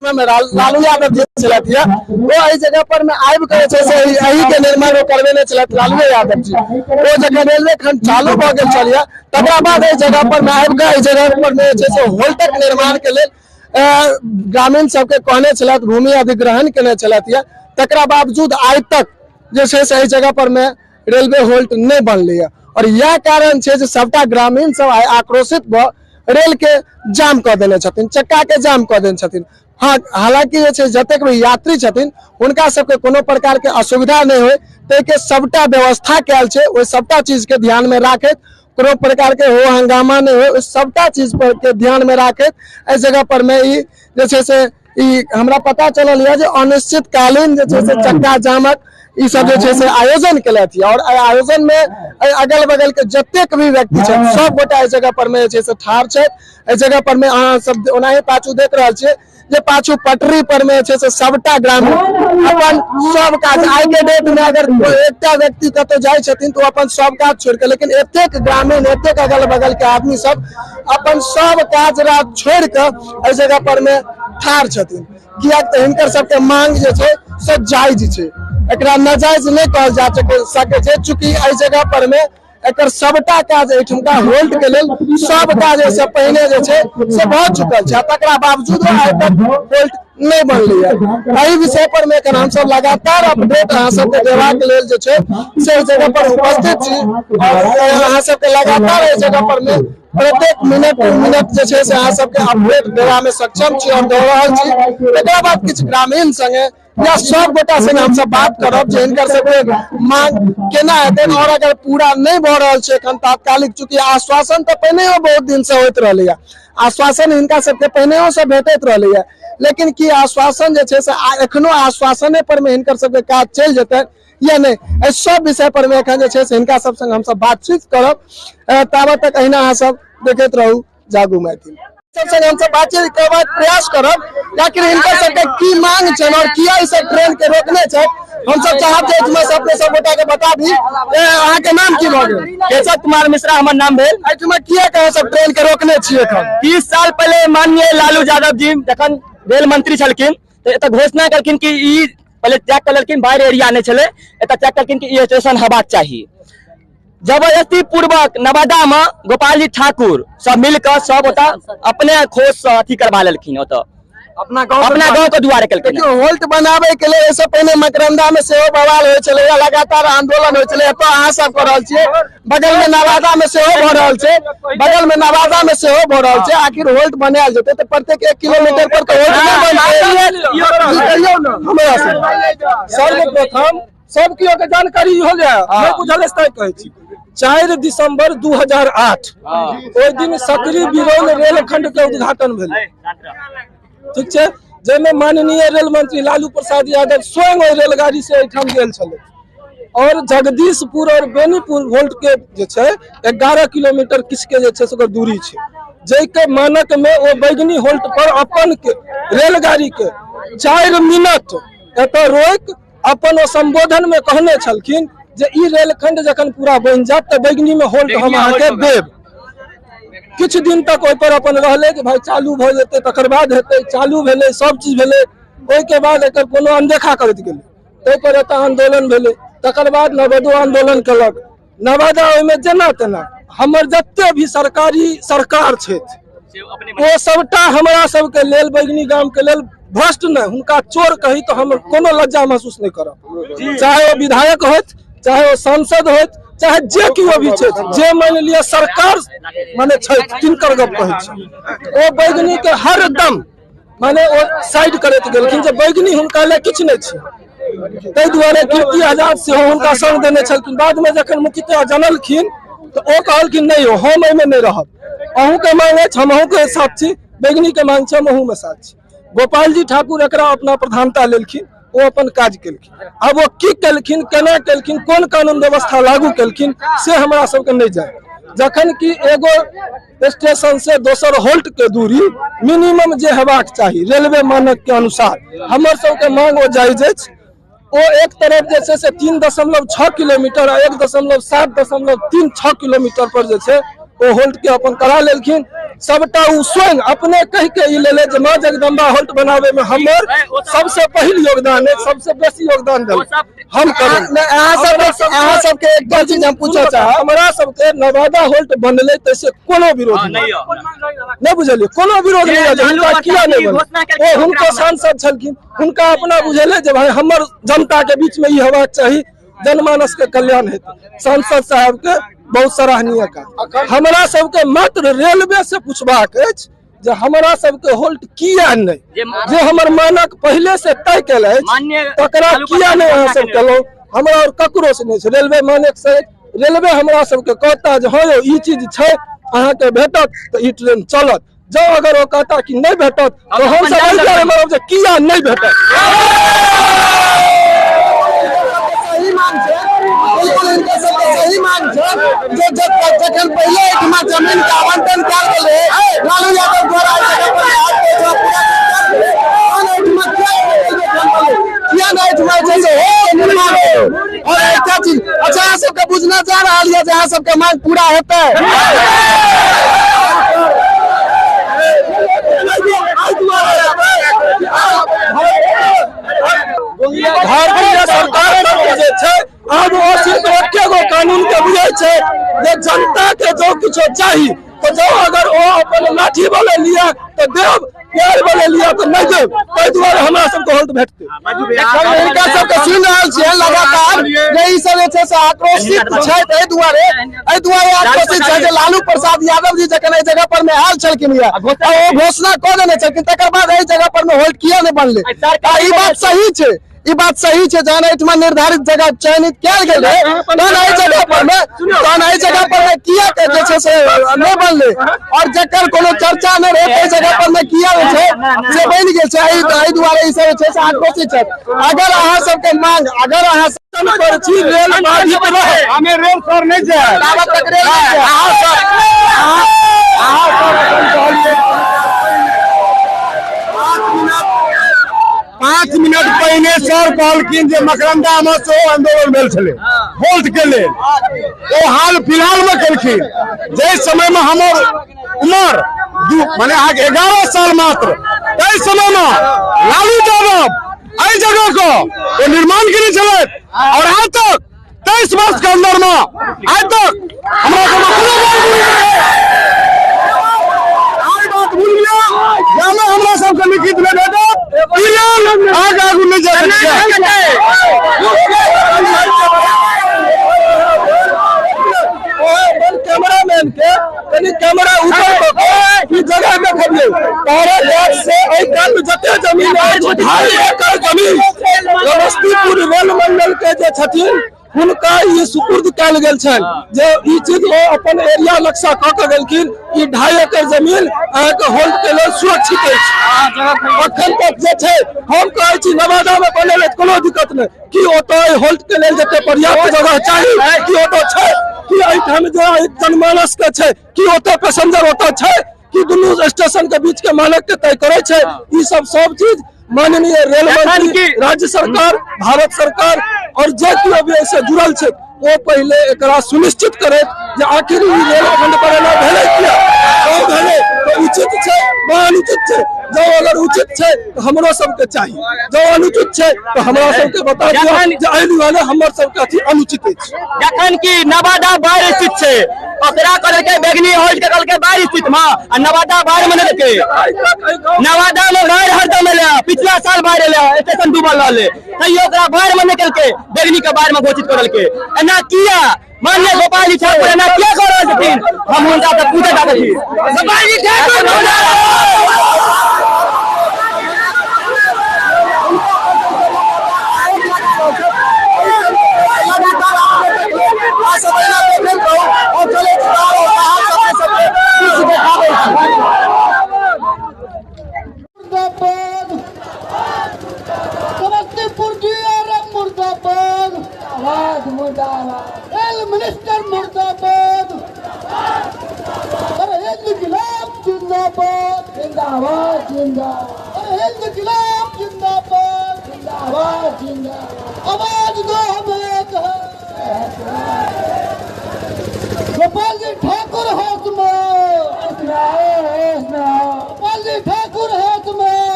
में लालू यादव जी छलथि ये, ओ एहि जगह पर में आबि के जे छै से एहि के निर्माण ओ करबेने छलथि लालू यादव जी। ओ जखन रेलवे खंड चालू भऽ गेल छल ये, तकरा बाद एहि जगह पर में आबि के एहि जगह पर में जे छै से होल्टक निर्माण के लेल ग्रामीण सबके कहने छलथि, भूमि अधिग्रहण केने छलथि ये। तकरा बावजूद आइ तक जे छै से एहि जगह पर में रेलवे होल्ट नहि बनलै। और इएह कारण छै जे सबटा ग्रामीण सब आइ आक्रोशित भऽ रेल के जाम कऽ देने छथिन, चक्का के जाम कऽ देने छथिन। हाँ, हालांकि जे छै जतेक भी यात्री छथिन हुनका सबके कोनो प्रकार के असुविधा नहि होय ताहिके सबटा व्यवस्था कयल छै। ओहि सबटा चीज के ध्यान में राखैत कोनो प्रकार के हो हंगामा नहि होय, ओहि सबटा चीज पर के ध्यान में राखैत एहि जगह पर में ई जे छै से ई हमरा पता चलल यऽ जे अनिश्चितकालीन जे छै से चक्का जामक ई सब जे छै से आयोजन केलथि। और एहि आयोजन में एहि अगल बगल के जतेक भी व्यक्ति छथि सब गोटा एहि जगह पर में जे छै से ठाढ़ छथि। एहि जगह पर में अहाँ सब ओनाही पाछू देख रहल छियै जे पाछू पटरी पर में जे छै से सबटा ग्रामीण अपन सब काज, आइ के डेट में अगर एकटा व्यक्ति कतौ जाइ छथिन तऽ ओ अपन सब काज छोड़ि कऽ, लेकिन एतेक ग्रामीण एतेक अगल बगल के आदमी सब अपन सब काज राज छोड़ि कऽ एहि जगह पर में ठाढ़ छथिन। किएक तऽ हिनकर सबके मांग जे छै से जायज छै, एकरा नाजायज नहि कहल जा सकै छै। चूँकि एहि जगह पर में एकर सबटा काज एहिठुमका होल्ट के लेल सब काज एहिसँ पहिने जे छै से भऽ चुकल छै, तकरा बावजूद आइ तक होल्ट नहि बनलैए। एहि विषय पर में एखन हमसब लगातार अपडेट अहाँ सबके देबाक लेल जे छै से एहि जगह पर उपस्थित छी और अहाँ सबके लगातार एहि जगह पर में प्रत्येक मिनट टू मिनट जे छै से अहाँ सबके अपडेट देबा में सक्षम छी और दऽ रहल छी। तकरा बाद किछु ग्रामीण संगे या सब गोटा संगे हमसब बात करब जे हिनकर सबके मांग केना हेतै और अगर पूरा नहि भऽ रहल छै एखन तात्कालिक, चूँकि आश्वासन तऽ पहिनेहो बहुत दिन से होइत रहलैया, आश्वासन हिनका सबके पहिनेहो से भेटैत रहलैया, लेकिन की आश्वासन जे छै से एखनो आश्वासने पर में हिनकर सबके काज चलि जेतै या नहि, एहि सब विषय पर में एखन जे छै से हिनका सब संग हमसब बातचीत करब। ताबत तक अहिना अहाँ सब देखैत रहू जागू मैथिल। सब संग हमसब बातचीत करबाक प्रयास करब आखिर हिनकर सबके की मांग छनि और किया ई सब ट्रेन के रोकने छथि। हमसब चाहब जे एहिठमा से अपने सब गोटा के बता दी। अहाँके नाम की भऽ गेल? केशव कुमार मिश्रा हमर नाम भेल। एहिठमा किया के अहाँ सब ट्रेन के रोकने छियै एखन? 30 साल पहिले माननीय लालू यादव जी जखन रेल मंत्री छलखिन तऽ एतऽ घोषणा केलखिन कि ई पहिले चेक कऽ लेलखिन, बाढ़ि एरिया नहि छलै, एतऽ चेक केलखिन कि ई स्टेशन हेबाक चाही। जबरदस्ती पूर्वक नवादा में गोपालजी ठाकुर सब मिलकर सब ओतऽ अपने खोज से अथी करवा लेलखिन, ओतऽ अपना गाँव अपना गाँव के दुआरे केलखिन। देखियौ, होल्ट बनाबे के लेल एहिसँ पहिने मकरंदा में सेहो बवाल होइ छलै, लगातार आंदोलन होइ छलै। एतऽ अहाँ सब कऽ रहल छियै, बगल में नवादा में सेहो भऽ रहल छै, बगल में नवादा में सेहो भऽ रहल छै। आखिर होल्ट बनायल जेतै तऽ प्रत्येक 1 किलोमीटर पर तऽ होल्ट नहि बनतै। कहियौ ने हमरा से। सर्वप्रथम सब केओ के जानकारी हो जाए, नहि बुझल अछि तैं कहै छी। 4 दिसंबर 2008 ओहि दिन सकरी बिरौल रेलखंड के उद्घाटन भेलै, ठीक छै, जाहिमे माननीय रेल मंत्री लालू प्रसाद यादव स्वयं ओहि रेलगाड़ी से एहिठाम गेल छलै। और जगदीशपुर और बेनीपुर होल्ट के जे छै 11 किलोमीटर किछु के जे छै से ओकर दूरी छै, जाहिके मानक में ओ बैगनी होल्ट पर अपन के रेलगाड़ी के 4 मिनट एतऽ रोकि अपन ओ संबोधन में कहने छलखिन जे ई रेलखंड जखन पूरा बनि जायत तऽ बैगनी में होल्ट हम अहाँके देब। किछु दिन तक ओहि पर अपन रहलै कि भाई चालू भऽ जेतै तकर बाद हेतै, चालू भेलै, सब चीज भेलै। ओहिके बाद एकर कोनो अनदेखा करैत गेलै, ताहि पर एतऽ आंदोलन भेलै। तकर बाद नवदो आंदोलन केलक, नवादा ओहिमे जेना तेना हमर जते भी सरकारी सरकार छथि ओ सबटा हमरा सबके लेल बैगनी गाम के लेल भ्रष्ट नहि, हुनका चोर कही तऽ हम कोनो लज्जा महसूस नहि करब। चाहे ओ विधायक होथि, चाहे ओ सांसद होथि, चाहे जे केओ भी छथि, जे मानि लिअ सरकार माने छथि तिनकर गप कहै छी। ओ बैगनी के हरदम माने ओ साइड करैत गेलखिन जे बैगनी हुनका लए किछु नहि छै। ताहि दुआरे कीर्ति आजाद सेहो हुनका संग देने छलखिन। बादमे जखन मुखिया जनलखिन तऽ ओ कहलखिन नहि यौ हम एहिमे नहि रहब, अहूँके मांग अछि हम अहूँके साथ छी, बैगनीके मांग छै हम अहूँमे साथ छी। गोपालजी ठाकुर एकरा अपना प्रधानता लेलखिन, ओ अपन काज केलखिन। आब ओ की केलखिन, केना केलखिन, कोन कानून व्यवस्था लागू केलखिन से हमरा सबके नहि जाय। जखन कि एगो स्टेशन से दोसर होल्ट के दूरी मिनिमम जे हेबाक चाही रेलवे मानक के अनुसार, हमर सबके मांग ओ जायज अछि। ओ एक तरफ जे छै से 3.6 किलोमीटर आ 1.7.36 किलोमीटर पर जे छै ओ होल्ट के अपन करा लेलखिन। सबटा ओ स्वयं अपने कहि के ई लेले जे माँ जगदम्बा हॉल्ट बनावे में हमर सबसे पहिल योगदान है, सबसे बेसी योगदान देल हम करब। अहाँ सबके एकटा चीज हम पूछऽ चाहब, हमरा सबके नवादा हॉल्ट बनले तैसे कोनो विरोध नहीं, बुझलिए, कोनो विरोध नहीं है। हुनका किया नहीं बनल, ओ हुनको सांसद छलखिन, हुनका अपना बुझेले जे भाई हमर जनता के बीच में ई हेबाक चाही, जनमानस के कल्याण हेतै। सांसद साहब के बहुत सराहनीय काज। हमरा सबके मात्र रेलवे से पूछबाक अछि जे हमरा सबके हॉल्ट किया नहीं, जे हमर मानक पहिले से तय कयल अछि तकरा किया नहीं अहाँ सब केलहुँ। हमरा और ककरो से नहीं छै, रेलवे मानक से रेलवे हमरा सबके कहता जे हाँ यौ ई चीज छै अहाँके भेटत तऽ ई ट्रेन चलत। जँ अगर ओ कहता कि नहीं भेटत तो हम सब जे किया नहीं भेटत। सही मांग छै, बिल्कुल इनका सबके सही मांग छै। जे जखन पहिले एहिठमा जमीन के आवंटन कयल गेल रहै लालू यादव द्वारा, एहि जगह पर किया नहीं एहिठमा जे छै से निर्माण हो। और एकटा चीज अच्छा अहाँ सबके बुझना जा रहल यऽ जे अहाँ सबके मांग पूरा हेतै। भारतीय सरकार जे छै आब ओ सिर्फ एके गो कानून के बुझै छै जे जनता के जो किछो चाही तो जो अगर ओ अपन लाठी वाले लिया तो देब, प्यार वाले लिया तो नहीं देब। ताहि दुआरे हमरा सबके हॉल्ट भेटतै। हिनका सबके सुनि रहल छियै लगातार जे ई सब जे छै से आक्रोशित छथि। एहि दुआरे आक्रोशित छै जे लालू प्रसाद यादव जी जखन एहि जगह पर में आयल छलखिन ओ घोषणा कऽ देने छलखिन, तकर बाद एहि जगह पर में हॉल्ट किया नहि बनलै। ई बात सही छै, ई बात सही छै। जहन एहिठमा निर्धारित जगह चयनित कयल गेल रहै तहन एहि जगह पर में किया के जे छै से नहि बनलै, और जकर कोनो चर्चा नहि रहै ताहि जगह पर में किया जे छै से बनि गेल छै। एहि दुआरे ई सब जे छै से आक्रोशित छै। अगर अहाँ सबके मांग, अगर अहाँ पर छी रेल बाधित रहे, हमें रेल सर नहीं जाए, ताबत तक रेल नहि जाए। अहाँ सब कहलिए 5 मिनट पहिने सर कहलखिन जे मकरंदा में सेहो आंदोलन भेल छलै वोल्ट के लेल, ओ हाल फिलहाल में केलखिन। जाहि समय में हमर उम्र माने अहाँके 11 साल मात्र, ताहि समय में लालू यादव एहि जगह को ओ निर्माण केने छलथि और आज तक 23 वर्ष के अंदर में आज तक हमरा बात भूल गया, हमरा सबके लिखित में भेटत आगे आगू नहीं जा सकते। कैमरामैन के कनी कैमरा ऊपर कऽ जगह देखबियौ। ताराघाट से एहि कात जते जमीन अछि 2.5 एकड़ जमीन समस्तीपुर रेल मंडल के जे छथिन हुनका ई सुपुर्द कयल गेल छनि जे ई चीज ओ अपन एरिया नक्शा कऽ के गेलखिन। ई 2.5 एकड़ जमीन अहाँके होल्ड के लेल सुरक्षित अछि। अखन तक जे छै हम कहै छी नवादा में बनेले कोनो दिक्कत नहि, कि ओतऽ होल्ड के लेल जते पर्याप्त जगह चाही कि ओतऽ छै, कि एहिठाम जे जनमानस के छै कि ओतऽ पैसेंजर ओतऽ छै, कि दुनू स्टेशन के बीच के मानक के तय करै छै। ई सब सब चीज माननीय रेल मंत्री, राज्य सरकार, भारत सरकार और जे केओ भी एहिसँ जुड़ल छै ओ पहिले एकरा सुनिश्चित करैत जे आखिर ई रेलखंड पर एना भेलै किया, भेलै तऽ उचित छै वा अनुचित छै। जँ अगर उचित छै तऽ हमरो सबके चाही, जँ अनुचित छै तऽ हमरा सबके बता दिअ जे एहि दुआरे हमर सबके अथी अनुचित अछि। जखन कि नवादा बाढ़ स्थित छै ओकरा कहलकै बैगनी हॉल्ट के कहलकै बाढ़ स्थित में, आ नवादा बाढ़ में नहीं देलकै। नवादा में बाढ़ हरदम एलै, पिछला साल बाढ़ एलै, स्टेशन डूबल रहलै, तैयो ओकरा बाढ़ में नहीं केलकै, बैगनी के बाढ़ में घोषित करलकै। एना किया माननीय गोपाल जी ठाकुर एना किया कऽ रहल छथिन? हम हुनका से पूछऽ चाहै छी। गोपाल जी ठाकुर समस्तीपुर डीआरएम मुर्दाबाद, रेल मिनिस्टर मुर्दाबाद, हिंद खिलाफ जिंदाबाद, जिंदाबाद जिंदाबाद, हिंद खिलाफ जिंदाबाद, जिंदाबाद जिंदाबाद। आवाज दो हम एक है। गोपाल जी ठाकुर है।